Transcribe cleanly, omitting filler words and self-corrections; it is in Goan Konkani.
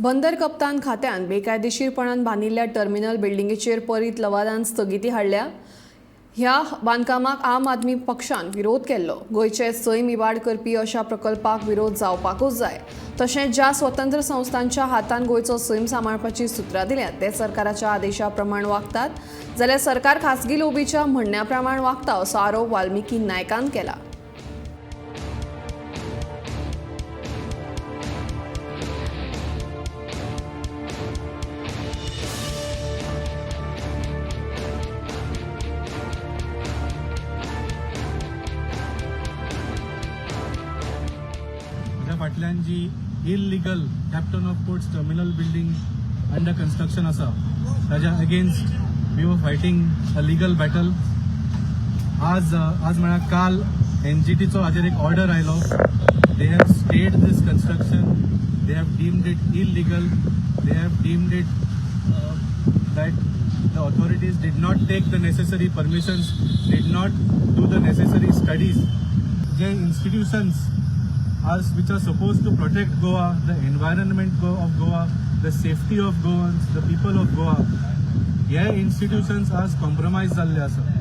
बंदर कप्तान खात्यान बेकायदेशीरपणान बांदिल्ल्या टर्मिनल बिल्डिंगेचेर परीत लवादान स्थगिती हाडल्या. ह्या बांदकामाक आम आदमी पक्षान विरोध केल्लो. गोंयचे सैम इबाड करपी अशा प्रकल्पाक विरोध जावपाकूच जाय. तशेंच ज्या स्वतंत्र संस्थांच्या हातान गोंयचो सैम सांबाळपाची सुत्रां दिल्यात ते सरकाराच्या आदेशा प्रमाण वागतात जाल्यार सरकार खासगी लोबीच्या म्हणण्या प्रमाण वागता असो आरोप वाल्मिकी नायकान केला. म्हज्या फाटल्यान जी illegal Captain of Ports terminal building under construction आसा ताज्या against we were fighting a legal battle. आज आज म्हळ्यार काल एनजीटीचो हाजेर एक ऑर्डर आयलो. They have stayed this construction. They have deemed it illegal. They have deemed it that the authorities did not take the necessary permissions, did not do the necessary studies. J institutions are which are supposed to protect Goa, the environment of Goa, the safety of Goans, the people of Goa, hey institutions आज कॉम्प्रोमायज जाल्ले आसा.